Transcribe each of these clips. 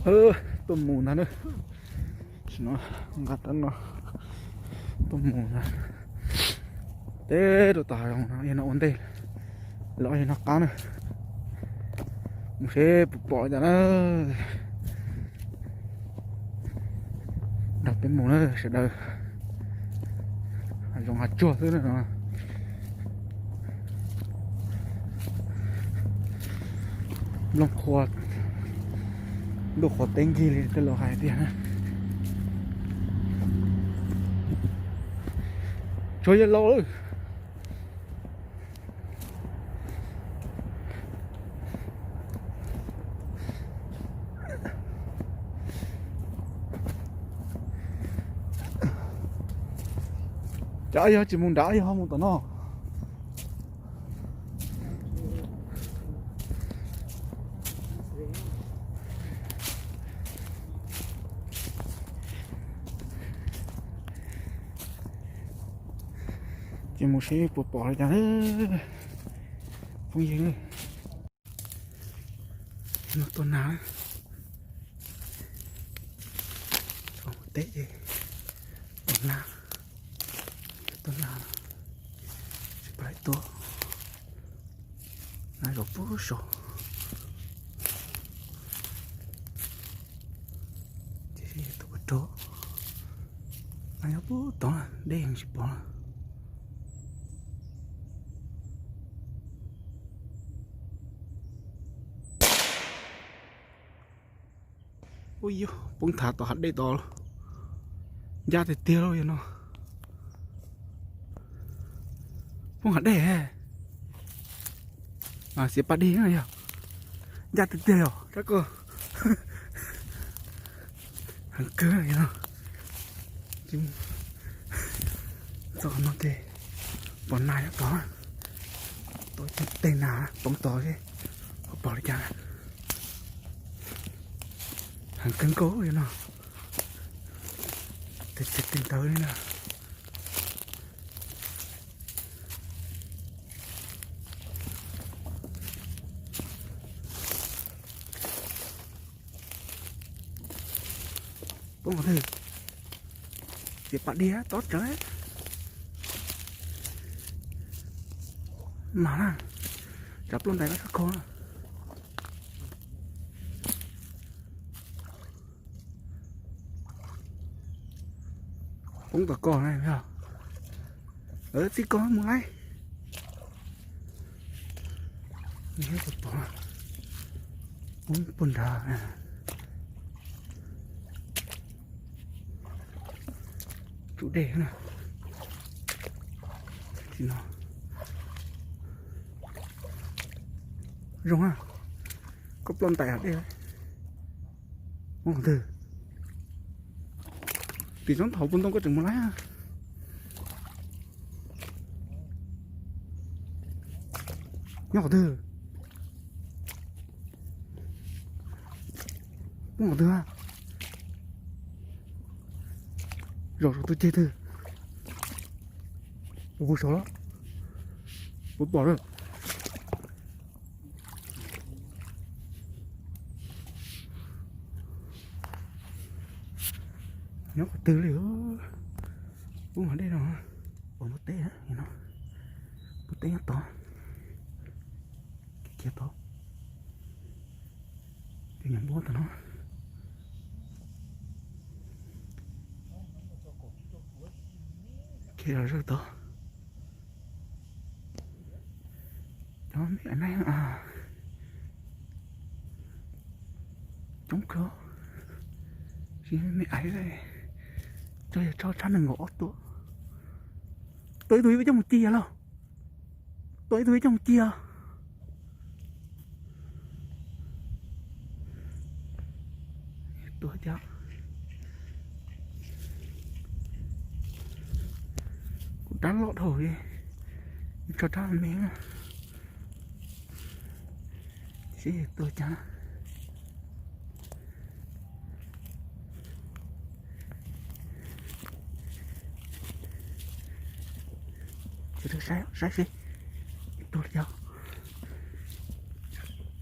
Tuaj mus ntag na. Sim no nqa rab no tuaj mus ntag. Teb rau tom hav zoov no, yog no ua ntej los yog no qab na. Mus seb puas pom li cas na. Nrog peb mus na sawv daws. Hav zoov hav tsuag xwb na no. Nplooj qhuav, ntuj qhuav teb nkig li tej laus hais tiag na. Tshuav yawg laus lawm. Cas yog tsis mus nrad, yog ho mus tom no? Ces mus seb puas pom li cas. Phooj ywg, no tua nas, teb ces tua nas, tua nas, tsis pais tua nas zaum pub saud. Ces tus pov rog no nyob puag tod, deb heev tsis pom. Ub yog poob thav tom hav dej tod, ncaj tiag tiag lauj yog no. Poob hav dej, xiav pas dig yog ncaj tiag tiag os kab koj. Heev kawg no. Txog no ces pom nas nyob tod, tua tej nas poob tod seb ho pom li cas. Heev kawg nkaus li no. Tes tes tes ntawd li na. Poob qhov twg? Xiav pas dig tob tsawv mas na. Tsav ploj ntais koj txhob kho. Poob tom koj na, txij koj mus laij. Poob puag nrad. Tsum dej na. Zoo na, koj ploj ntais hav dej. Poob qhov twg? Tim tsob thaum puag ntoo koj tseem mus laij. Nyob qhov twg? Poob qhov twg? Zaum saum tus ceg twg? Puag saud los? Puas pom lawm? Nyob qhov twg li? Poob hav dej no. Pom npua teb no, npua teb nyob tod. Kiag tod. Tus nyuam npua tod no. Kiag los zawj tod. Cov me aiv na, coob kawg. Tsis me aiv, tso yog tso tshab nees nkaum ob tua. Tua ib tug yuav coj mus ci los? Tua ib tug yuav coj mus ci os. Tua cas kuv rab loj dhau li, tso rab me na. Seb tua cas. Saib, saib seb tua li cas.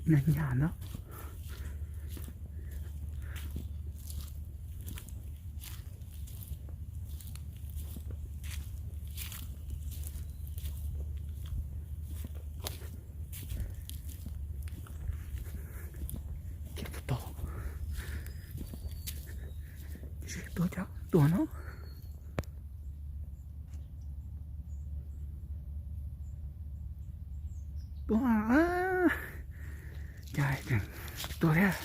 Nyas nyas ntawd. Tuaj, tuaj no. Tuaj, cas tseem tuaj thiab.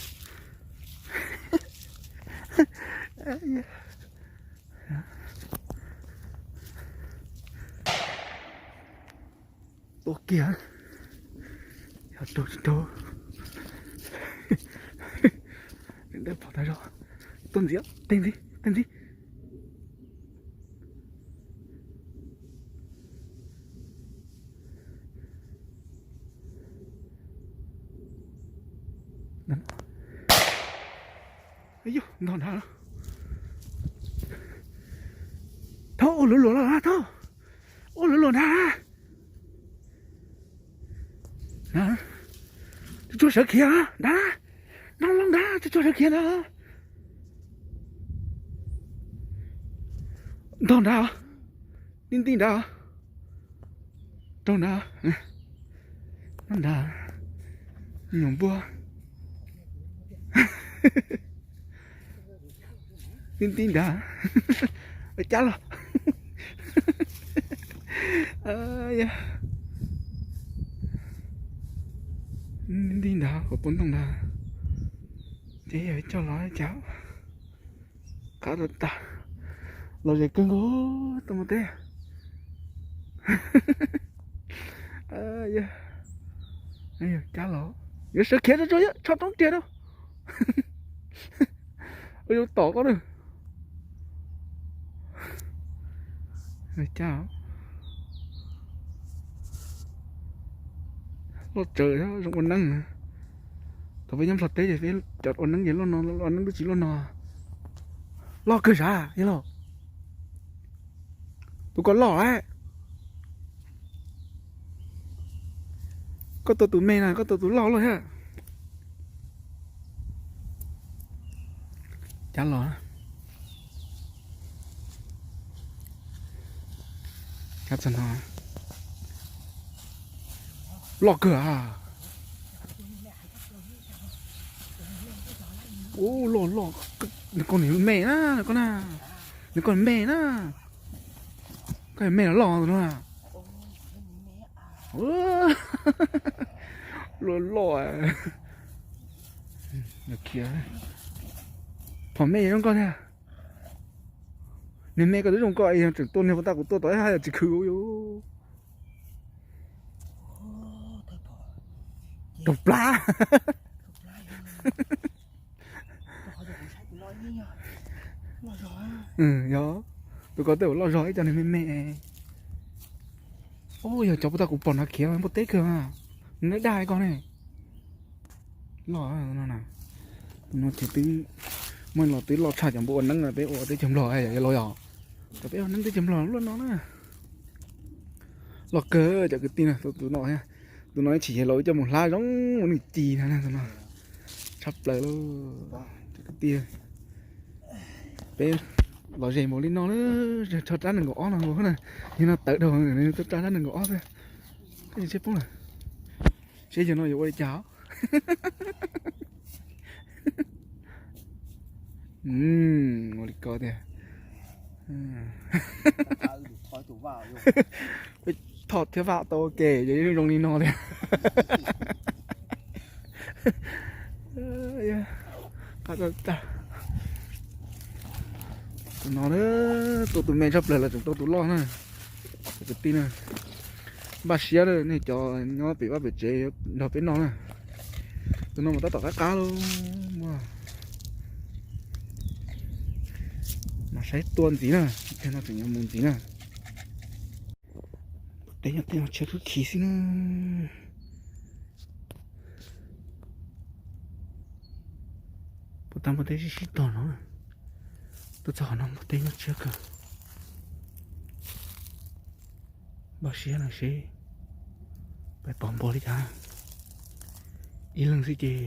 Tuaj kiag. Yog raug tsis raug. Dawb paug tag zog. Tuaj ntxiv, tej ntxiv, tej ntxiv. Yog ntog nrad. Thaub, ua luv luam los na, Thaub. Ua luv luam nrad. Tsuag tsuag sawv khiav nrad. Nrad, nrad, tsuag tsuag sawv khiav nrad. Ntog nrad. Nti nti nrad. Raug nrad. Nrad. Nyuam npua. Nti nti nrad. Cab los. Nti nti nrad, hauv pob ntoo nrad. Ces yog coj los cas. Qab tag, los zem kawg nkaus, tuaj mus teb. Cab los, yuav sawv khiav tso, tso, tsho roob riam rau. Ua yuav tom koj na. Cab, loj tsawv, zoo ua neeb. Thaum peb nyob Nplog teb ces peb cov ua neeb ces loj no, ua neeb twb tsis loj no. Loj kawg sav yog los. Tus ko loj lawm. Koj tua tus me na, koj tua tus loj loj thiab. Cab los. Cab txog no. Loj kawg a. Ub, loj loj. Nws koj nws me na, koj na. Nws koj me na. Koj me los loj tus no na. Loj loj. Phom me zoo koj thiab. Nws me koj twb zoo koj, tseem tua niag puas tag kuv tua tod ib hab yog tsis khwv ua. Raug plab. Yog, tus ko tej zaum loj zog ib co nws me me. Ub, yog cov puas tag kuv pom no khiav npua teb kawg, nws daj daj li ko ne. Loj no na. No ces twb muaj los twb loj tshaj cov npua ua neeb peb ua teb chaws Nplog yog los yog. Cov peb ua neeb teb chaws Nplog loj no na. Loj kawg cov kwv tij na, tus no, tus no tsis yog los coj mus hlab zoo ua nws ci na, tus no tshaj plaws lauj. Cov kwv tij, peb los ze npaum li no na, tsho rab nees nkaum ob no nkaus na, yog no tawv dhau, tuaj rab rab nees nkaum ob xwb. Koj tsis poob lawm. Seb yog no yuav ua li cas. Ua li ko tiag. Thoj thiab vaj tau ua ke ces zoo li no tiag. Qab tag. Tus no, tua tus me tshaj plaws los tseem tau tus loj na. Cov kwv tij na, npaj siab na, nej cov nyob pem vaj pem tsev nrog peb noj na. Tus no mas tab tom qab qab lauj. Mas saib tua ntxiv na, no tseem yuav mus ntxiv na. Npua teb nyob tej no tshiab khwb khiv xwb na. Puas tag npua teb sib sib tog no. Tuaj txog qhov no npua teb nyob tshiab kawg. Npaj siab no seb pais pom npua li cas. Ib leeg xwb ces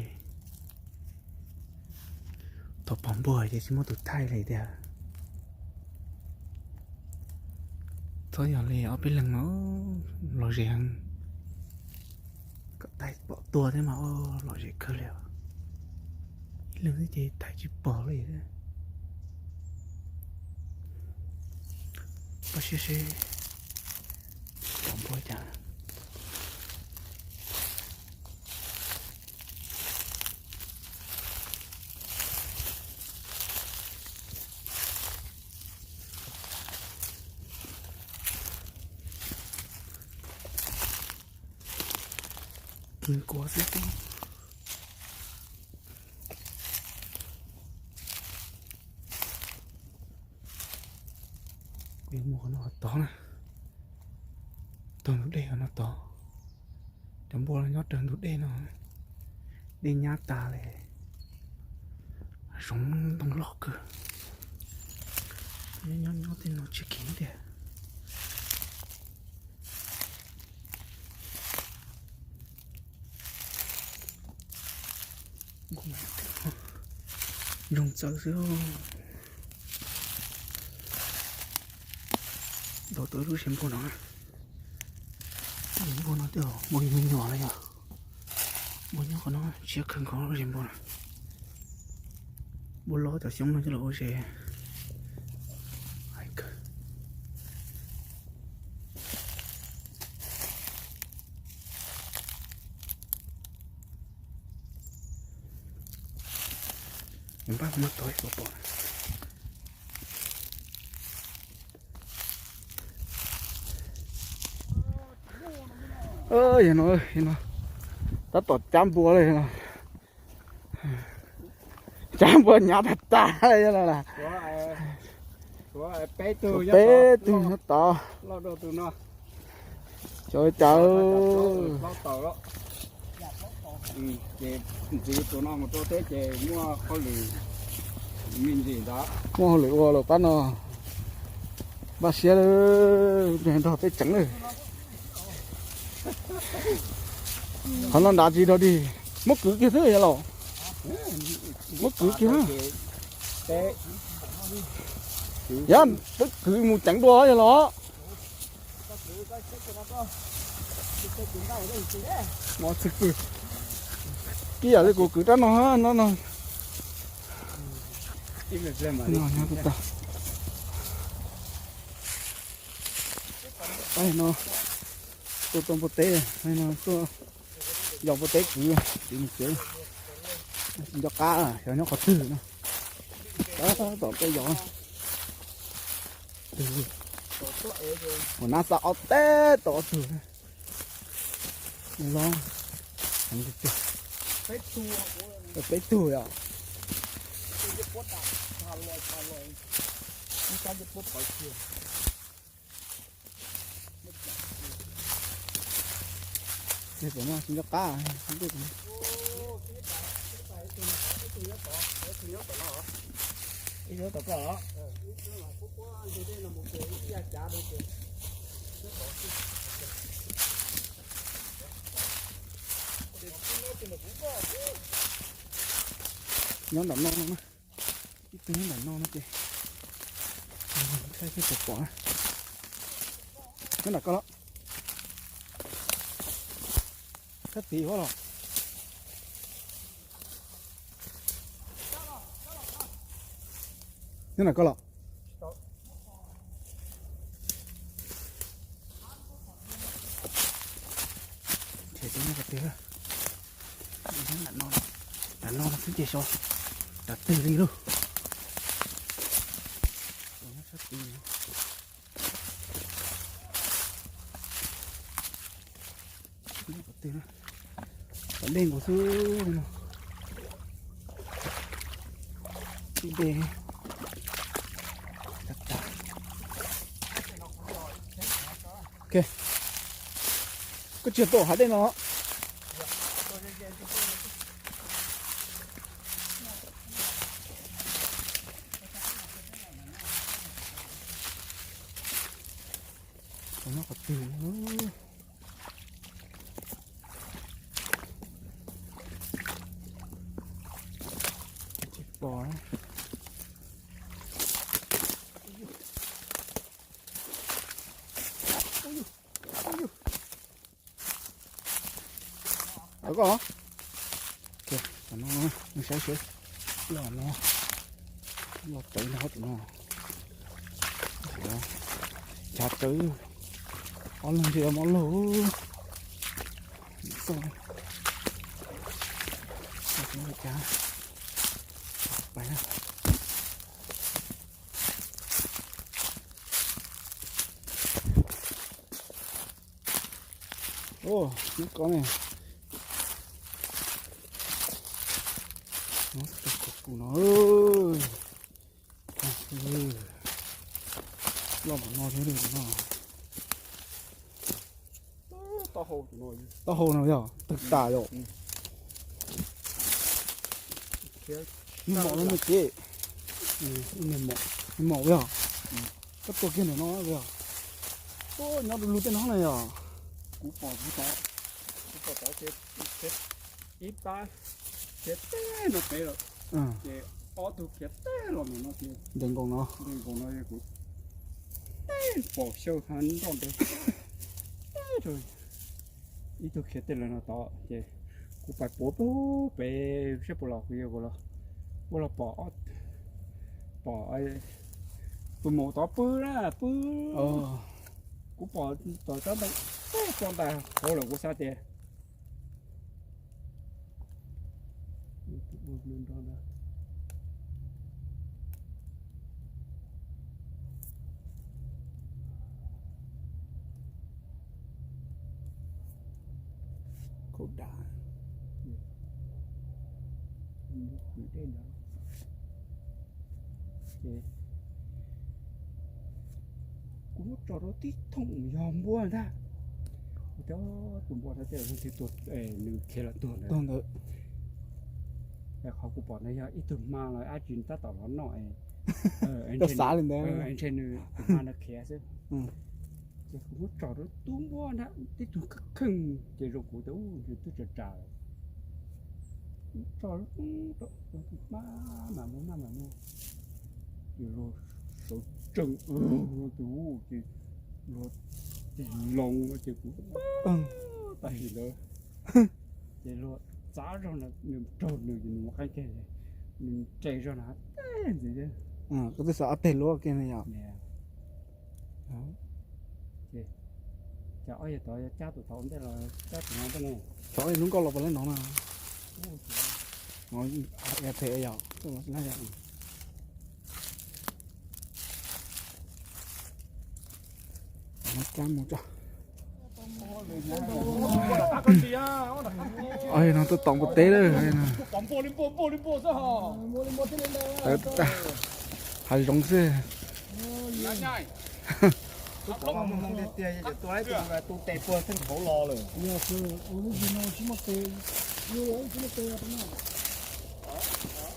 thaum pom npua ces tsis muaj tus thaij li tiag. Txhob yog li ob peb leeg no los ze heev. Kom thaij pom tua thiab mas lom zem kawg li. Ib leeg xwb ces thaij tsis pom li. Siab seb pom npua cas. Kws kuav xwb. Kuv yuav mus qhov no tod na, tog ntug dej qhov no tod. Cov npua nyob raws ntug dej no, dej nyab tas li, zoov ntoo loj kawg. Nyob nyob tej no tsis khiv tiag. Zoo txawv xwb. Dau tau lub zes npua no. Zes npua no twb npua me nyuam lawm yog. Npua nyob qhov no siab kawg nkaus lub zes npua no. Npua loj cov xyoob no coj los ua zes. Npaj muab tau ib puas pom. Yog no, no tab tom cab npua li no. Cab npua hnyav tag tag li no. Peb tug nyob tod. Cov cas ntxiv tus no mus rau teb ces muaj hauj lwm me ntsis ntawd. Muaj hauj lwm ua lawm pab no. Npaj siab lawm, nrog peb tseev lawm. Qhov no nrad tsis dog dig, muab kwv kiag xwb yog los. Muab kwv kiag. Yog peb kwv mus tseev dua yog los. Kib yam li kuv kwv rab no no no. No, tuaj tau npua teb, no tuaj yos npua teb kwv, tsis mus tsev. Tsis nco qab xyov nyob qhov twg no. Tab tom tuaj yos. Ua nab xa ob teg tom ob tug. Los peb tug yom. Tsis nco qab. Nyob nram no no na. Ib tug nyob nram no no ces saib seb puas pom na. Nyob nram koj los? Sab tid ua los? Nyob nram koj los? Nram no xwb ces so, nram twg li lauj. Tom dej nkaus xwb no. Ib dej. Koj tsis tau hav dej no. Nyob qhov twg? Tsis pom. Ntawm koj. Tam no nws saib seb, los no, los tawv no tus no. Ib chav tsawv, ob leeg ntshe mob laug. Xauj, cav, pais na. Nyob ko ne, nyob ko kuv no, loj npaum no thiab no. Taub hau no yog tawg tas yom. Nws mom no nws kev, nws mom yog, koj tua kiag ntawm no yog, nyob du lug tej no na yog. Kuv pom, kuv pom tod ces ib pab khiav teg no pem lawm, ces ob tug khiav teg los ntawm no ces nce nkaus no, nce nkaus no kuv teg pom xyaw heev nroj ntawd. Ib tug khiav tej lawm no tod ces kuv pais puav pug pem saib puas los, kuv yog kuv los, kuv los pom, pom tus maum tod pw na, pw. Kuv pom tom tsob ntoo teg tso ntais hauv lawm kuv xav tias Khaub dam, dej ntawd ces kuv muab tso rau tib thooj yog npua ntag. Kuv tias tus npua no tej zaum leej twg tuag, nws khiav los tuag ntawd. Qhov kuv pom no yog ib tug hma los dab tsi tab tom los noj, xav li ntawd, ntshe nws tus hma no khiav xwb. Ces kuv muab tso rau tub npua ntag, tib tug kheej kheej ces zoo kuv tias ntshe twb tsa tsa lawm. Tso rau tub, tub hma mam mus, hma mam mus. Ces luag sawv tsees tus ces luag tig loo ces kuv pab tag sim ntawd. Ces luag txav zog na, nws raug nws ces nws mus qeeb kiag, nws nres zog na, teg ntxiv thiab. Koj twb xav ob teg luab kiag ne yom. Ces ob yawg tod yog cab tus tod ua ntej los cab tus no ua ntej ne? Tod lub nkoj los puas laib no na? No, phem yom. Cab mus tso. No tuaj tom npua teb lawm. Hav zoov xwb.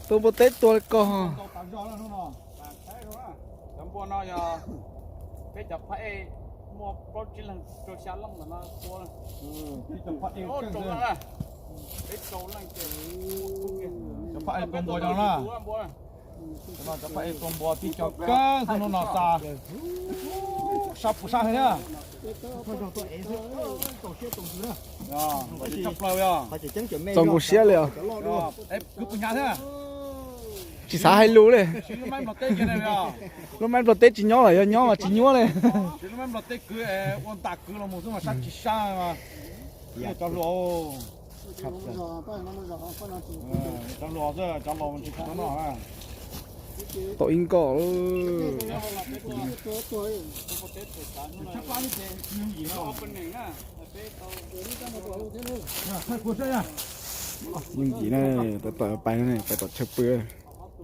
Tus npua teb tua li ko. Cov npua no yog peb cov phab ej muaj plaub tsib leeg rau xya leej ntawm no tua. Peb rau leej ces cov phab ej tua npua no na. Cov phab ej tua npua tib co kawg xwb hnub no xa sab puas sab thiab. Txaus nkaus siab li os. Kwv puas hnyav thiab. Tsis xav hais lus li. Lub maib nplog teb tsis nyob los yog nyob mas tsis nyuaj li. Lub maib nplog teb kwv ua ntam kwv los mus xwb mas sab tsis sab. Cov hluas, cov hluas, cov laus tsis tau noj. Tau ib nkoj. Yooj yim na, pais tom chaw pw.